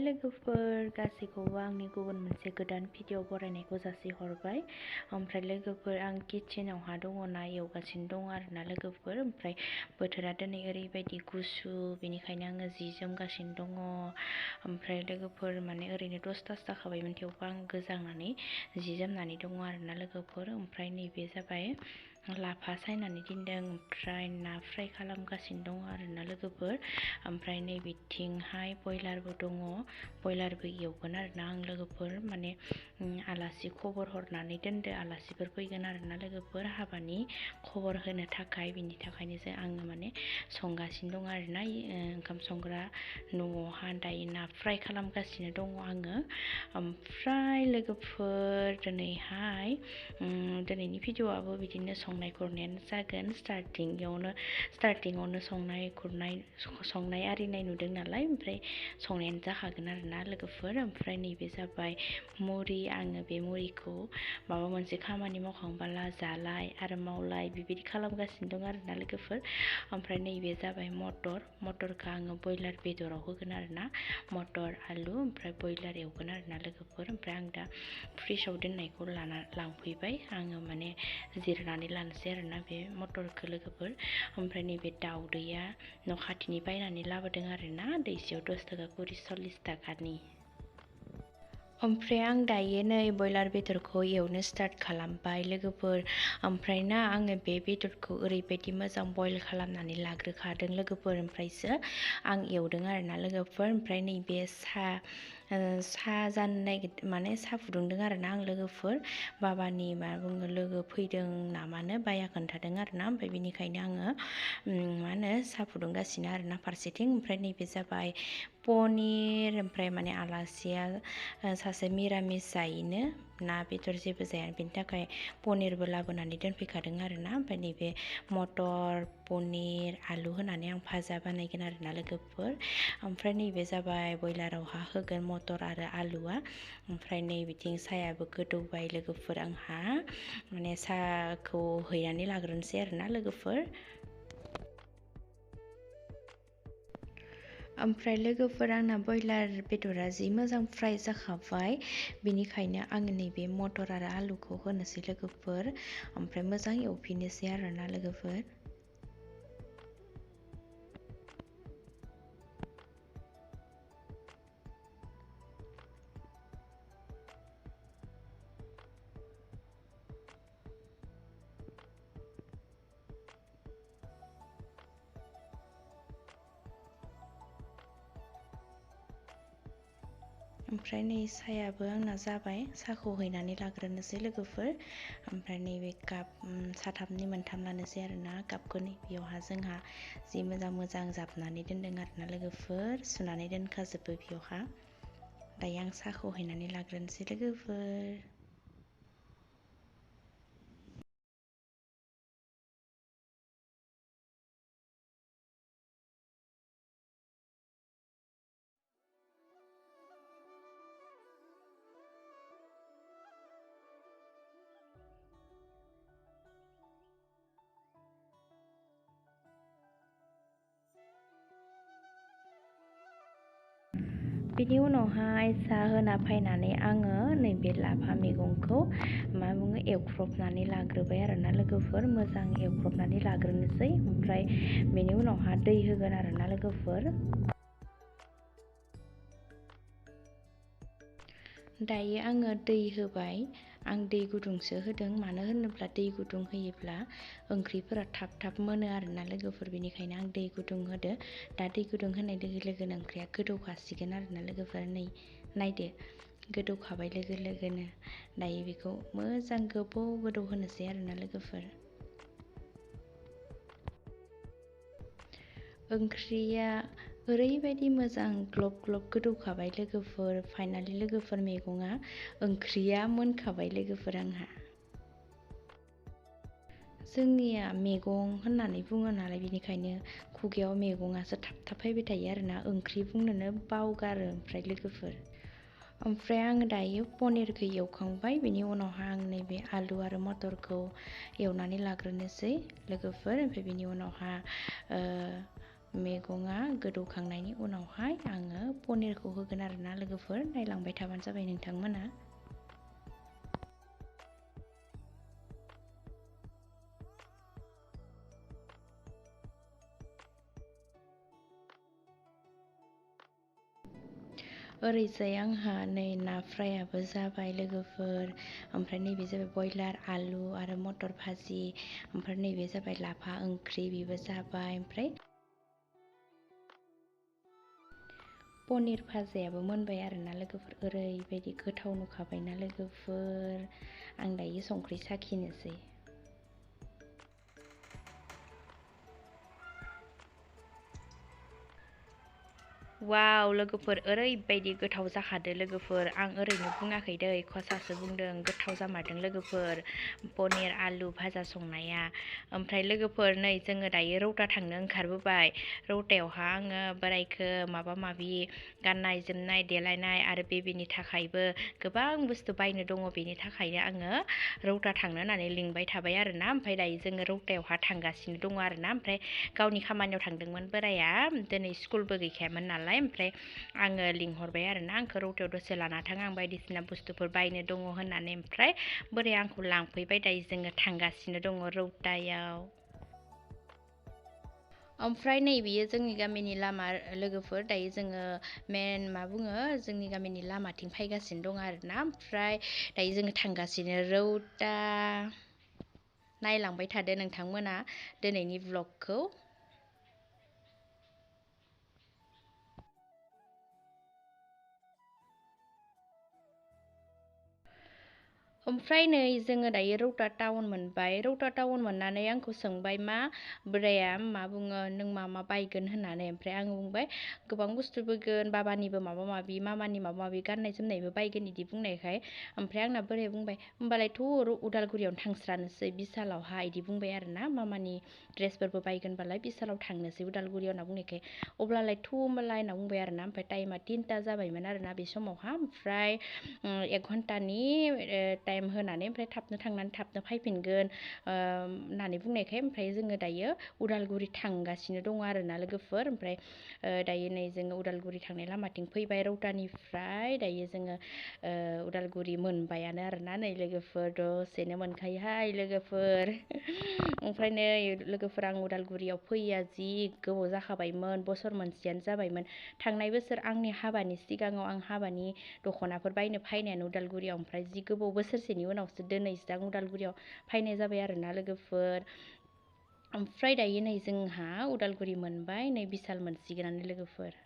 लोगोफोर गासैखौबो आंनि गुबुन मोनसे गोदान भिडिअ बरायनायखौ जासिहरबाय। ओमफ्राय लोगोफोर आं किचेनावहा दङना एवगासिनो दङ आरोना लोगोफोर। ओमफ्राय बोथोरा दिनै ओरैबायदि गुसु, बेनिखायनो आङो जि जोमगासिनो दङ। ओमफ्राय लोगोफोर माने ओरैनो 10थासो जाखाबायमोन, थेवबो आं गोजांनानै जि जोमनानै दङ आरोना लोगोफोर। ओमफ्राय नैबे जाबाय लाफा सायनानै दोनदों, ओमफ्राय ना फ्राय खालामगासिनो दङ आरोना लोगोफोर। ओमफ्राय नैबेथिंहाय बयलारबो दङ, बयलारबो एवगोन आरोना आं लोगोफोर। माने आलासि खबर हरनानै दोनदो, आलासिफोर फैगोन आरोना लोगोफोर हाबानि खबर होनो थाखाय। बिनि थाखायनो आङो माने संगासिनो दङ आरोना ओंखाम संग्रा न'आवहा दायो ना फ्राय खालामगासिनो दङ आङो। ओमफ्राय लोगोफोर दिनैनि भिडिअआबो बिदिनो संनाय खुरनायानो जागोन। स्टार्टिङावनो संनाय आरिनाय नुदों नालाय, ओमफ्राय संनायानो जाखागोन आरोना लोगोफोर। ओमफ्राय नैबे जाबाय मुरि, आङो बे मुरिखौ माबा मोनसे खामानि मावखांबोला जालाय आरो मावलाय बेबायदि खालामगासिनो दं आरोना लोगोफोर। ओमफ्राय नैबे जाबाय मटरखौ आङो बयलार बेदराव होगोन आरोना, मटर आलु ओमफ्राय बयलार एवगोन आरोना लोगोफोर। ओमफ्राय आं दा फ्रिजआव दोननायखौ लांफैबाय, आङो माने जिरनानै लानोसै आरोना बे मटरखौ लोगोफोर। ओमफ्राय नैबे दाउदैया न' खाथिनि बायनानै लाबोदों आरोना, दैसेयाव 10 थाखा खरि 40 थाखानि। ओमफ्राय आं दायो नै बयलार बेदरखौ एवनो स्टार्ट खालामबाय लोगोफोर। ओमफ्राय आङो बे बेदरखौ ओरैबायदि मोजां बयल खालामनानै लाग्रोखादों लोगोफोर, ओमफ्रायसो आं एवदों आरोना लोगोफोर। ओमफ्राय नैबे साहा फुदुंदों आरोना आं लोगोफोर। बाबानि लोगो फैदों नामानो बाया खोन्थादों आरोना, ओमफ्राय बेनिखायनो आङो साहा फुदुंगासिनो आरोना फारसेथिं। ओमफ्राय नैबे जाबाय पनिर, ओमफ्राय माने आलासिया सासे मिरामिस जायोनो, ना बेदर जेबो जाया, बेनि थाखाय पनिरबो लाबोनानै दोनफैखादों आरोना। ओमफ्राय नैबे मटर पनिर आलु होनानै आं भाजा बानायगोन आरोना लोगोफोर। ओमफ्राय नैबे जाबाय बयलारावहा होगोन मटर आरो आलुआ। ओमफ्राय नैबेथिं साहायाबो गोदौबाय लोगोफोर, आंहा माने साहाखौ हैनानै लाग्रोनोसै आरोना लोगोफोर। ओमफ्राय लोगोफोर आंना बयलार बेदरा जि मोजां फ्राय जाखाबाय, बेनिखायनो आङो नैबे मटर आरो आलुखौ होनोसै लोगोफोर। ओमफ्राय मोजां एवफिननोसै आरोना लोगोफोर। ओमफ्राय नै साहायाबो आंना जाबाय, साहाखौ हैनानै लाग्रोनोसै लोगोफोर। ओमफ्राय नैबे काप साथामनि मोनथाम लानोसै आरोना कापखौ। बेयावहा जोंहा जि मोजां जाबनानै दोनदों आरोना लोगोफोर, सुनानै दोनखाजोबो बेयावहा। दायो आं साहाखौ हैनानै लाग्रोनोसै लोगोफोर। बिनि उनावहाय साहा होना फैनानै आङो नैबे लाफा मैगंखौ एवख्रबनानै लाग्रोबाय आरोना लोगोफोर, मोजां एवख्रबनानै लाग्रोनोसै। ओमफ्राय बेनि उनावहा दै होगोन आरोना लोगोफोर। दायो आङो दै होबाय, आं दै गुदुंसो होदों, मानो होनोब्ला दै गुदुं होयोब्ला ओंख्रिफोरा थाब मोनो आरोना लोगोफोर। बेनिखायनो आं दै गुदुं होदो। दा दै गुदुं होनाय लोगो लोगोनो ओंख्रिया गोदौखासिगोन आरोना लोगोफोर। नै नायदो, गोदौखाबाय लोगो लोगोनो दायो बेखौ मोजां गोबाव गोदौ होनोसै आरोना लोगोफोर। ओंख्रिया ओरैबायदि मोजां ग्लब ग्लब गोदौखाबाय लोगोफोर। फाइनालि लोगोफोर ओंख्रिया मोनखाबाय लोगोफोर आंहा। जोंनिया मैगं होननानै बुङो नालाय, बेनिखायनो खुगायाव मैगङासो थाब फैबाय थायो आरोना, ओंख्रि बुंनोनो बावगारो ओमफ्राय लोगोफोर। ओमफ्राय आङो दायो पनिरखौ एवखांबाय, बेनि उनावहाय आं नैबे आलु आरो मटरखौ एवनानै लाग्रोनोसै लोगोफोर। ओमफ्राय बेनि उनावहा मैगङा गोदौखांनायनि उनावहाय आङो पनिरखौ होगोन आरोना लोगोफोर, नायलांबाय थाबानो जाबाय नोंथांमोना। ओरैजाय आंहा नै ना फ्रायाबो जाबाय लोगोफोर, ओमफ्राय नैबे जाबाय बयलार आलु आरो मटर भाजि, ओमफ्राय नैबे जाबाय लाफा ओंख्रि बेबो जाबाय, ओमफ्राय पनिर भाजायाबो मोनबाय आरोना लोगोफोर। ओरैबायदि गोथाव नुखाबायना लोगोफोर, आं दायो संख्रि साखिनोसै। वाव लोगोफोर, ओरैबायदि गोथाव जाखादो लोगोफोर, आं ओरैनो बुङाखै दै, खसासो बुंदों, गोथाव जामारदों लोगोफोर पनिर आलु भाजा संनाया। ओमफ्राय लोगोफोर नै जोङो दायो रौता थांनो ओंखारबोबाय। रौतायावहा आङो बोरायखो माबा माबि गाननाय जोमनाय देलायनाय आरो बेबिनि थाखायबो गोबां बुस्थु बायनो दङ, बेनि थाखायनो आङो रौता थांनो होननानै लिंबाय थाबाय आरोना। ओमफ्राय दायो जोङो रौतायावहा थांगासिनो दङ आरोना। ओमफ्राय गावनि खामानियाव थांदोंमोन बोराया, दिनै स्कुलबो गैखायामोन नालाय, ओमफ्राय आङो लिंहरबाय आरोना, आंखौ रौतायाव दसे लाना थां, आं बायदिसिना बुस्थुफोर बायनो दङ होननानै। ओमफ्राय बोराया आंखौ लांफैबाय, दायो जोङो थांगासिनो दङ रौतायाव। ओमफ्राय नै बियो जोंनि गामिनि लामा लोगोफोर, दायो जोङो मेन मा बुङो जोंनि गामिनि लामाथिं फैगासिनो दं आरोना। ओमफ्राय दायो जोङो थांगासिनो रौता। नायलांबाय थादो नोंथांमोना दिनैनि ब्लगखौ। ओमफ्राय नै जोङो दायो रौता टाउन मोनबाय। रौता टाउन मोननानै आंखौ सोंबाय मा बोराया मा बुङो, नों मा मा बायगोन होननानै। ओमफ्राय आङो बुंबाय गोबां बुस्थु बायगोन, बाबानिबो माबा माबि, मामानि माबा माबि गाननाय जोमनायबो बायगोन इदि बुंनायखाय, ओमफ्राय आंना बोराया बुंबाय होमबालायथ' उदालगुरियावनो थांस्रानोसै बिशालावहा इदि बुंबाय आरोना। मामानि ड्रेसफोरबो बायगोनबालाय बिशालाव थांनोसै उदालगुरियाव होनना बुंनायखाय, अब्लालायथ' होमबालाय होनना बुंबाय आरोना। ओमफ्राय टाइमा 3ता जाबायमोन आरोना बे समावहा। ओमफ्राय 1 घन्टानि टाइम होनानै ओमफ्राय थाबनो थांनानै थाबनो फैफिनगोन होननानै बुंनायखाय, ओमफ्राय जोङो दायो उदालगुरि थांगासिनो दङ आरोना लोगोफोर। ओमफ्राय दायो नै जोङो उदालगुरि थांनाय लामाथिं फैबाय रौतानिफ्राय, दायो जोङो उदालगुरि मोनबायानो आरोना नै लोगोफोर, दसेनो मोनखायोहाय लोगोफोर। ओमफ्राय नै लोगोफोर, आं उदालगुरियाव फैया जि गोबाव जाखाबायमोन, बोसोर मोनसेयानो जाबायमोन। थांनाय बोसोर आंनि हाबानि सिगाङाव आं हाबानि दख'नाफोर बायनो फैनायानो उदालगुरियाव, ओमफ्राय जि गोबाव बोसोरसेनि उनावसो दिनैसो आं उदालगुरियाव फैनाय जाबाय आरोना लोगोफोर। ओमफ्राय दायो नै जोंहा उदालगुरि मोनबाय, नै बिशाल मोनसिगोनानो लोगोफोर।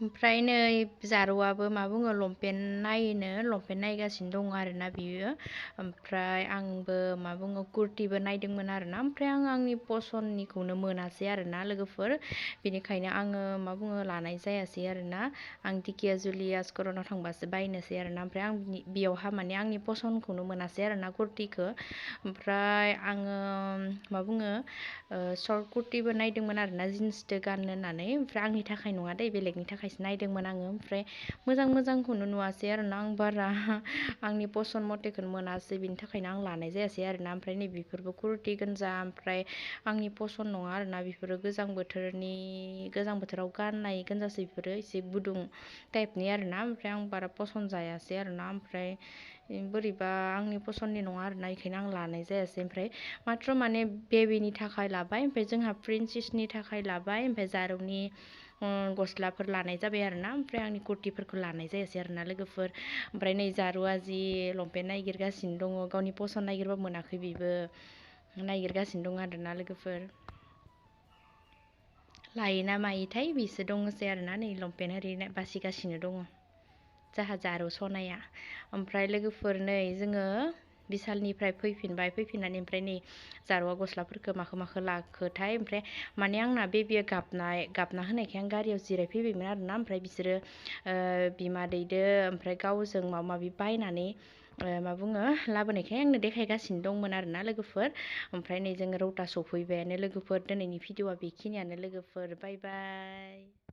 ओमफ्राय नै जारौआबो मा बुङो लंपेन्ट नायगासिनो दङ आरोना बियो। ओमफ्राय आंबो मा बुङो कुर्तिबो नायदोंमोन आरोना, ओमफ्राय आं आंनि पसन्दनिखौनो मोनासै आरोना लोगोफोर, बेनिखायनो आङो मा बुङो लानाय जायासै आरोना। आं दिकियाजुलि आस्करनाव थांबासो बायनोसै आरोना, ओमफ्राय आं बेयावहा माने आंनि पसन्दखौनो मोनासै आरोना कुर्तिखौ। ओमफ्राय आङो मा बुङो सर्ट कुर्तिबो नायदोंमोन आरोना जिन्सजों गाननो होननानै, ओमफ्राय आंनि थाखाय नङा दै, बेलेगनि थाखायसो नायदोंमोन आङो। ओमफ्राय मोजांखौनो नुवासै आरोना, आं बारा आंनि पसन्द मथेखौनो मोनासै, बिनि थाखायनो आं लानाय जायासै आरोना। ओमफ्राय नै बेफोरबो कुर्ति गोजा, ओमफ्राय आंनि पसन्द नङा आरोना बेफोरो, गोजां बोथोराव गाननाय गोनजासो बेफोरो, एसे गुदुं टाइपनि आरोना, ओमफ्राय आं बारा पसन्द जायासै आरोना। ओमफ्राय बोरैबा आंनि पसन्दनि नङा आरोना, बेखायनो आं लानाय जायासै। ओमफ्राय मात्र माने बेबिनि थाखाय लाबाय, ओमफ्राय जोंहा प्रिन्सेसनि थाखाय लाबाय, ओमफ्राय जारौनि गस्लाफोर लानाय जाबाय आरोना। ओमफ्राय आंनि कुर्तिफोरखौ लानाय जायासै आरोना लोगोफोर। ओमफ्राय नै जारौआ जि लंपेन्ट नागिरगासिनो दङ, गावनि पसन्द नागिरबा मोनाखै, बेबो नागिरगासिनो दङ आरोना लोगोफोर। लायोना मायोथाय बिसो दङसै आरोना, नै लंपेन्ट ओरै बासिगासिनो दङ जाहा जारौ सनाया। ओमफ्राय लोगोफोर नै जोङो बिशालनिफ्राय फैफिननानै ओमफ्राय नै जारौआ गस्लाफोरखौ माखो लाखोथाय, ओमफ्राय माने आंना बेबिया गाबना होनायखाय आं गारियाव जिरायफैबायमोन आरोना। ओमफ्राय बिसोरो बिमादैदो ओमफ्राय गावजों माबा माबि बायनानै मा बुङो लाबोनायखाय आंनो देखायगासिनो दंमोन आरोना लोगोफोर। ओमफ्राय नै जोङो रौता सफैबायानो लोगोफोर, दिनैनि भिडिअआ बेखिनियानो लोगोफोर, बाय बाय।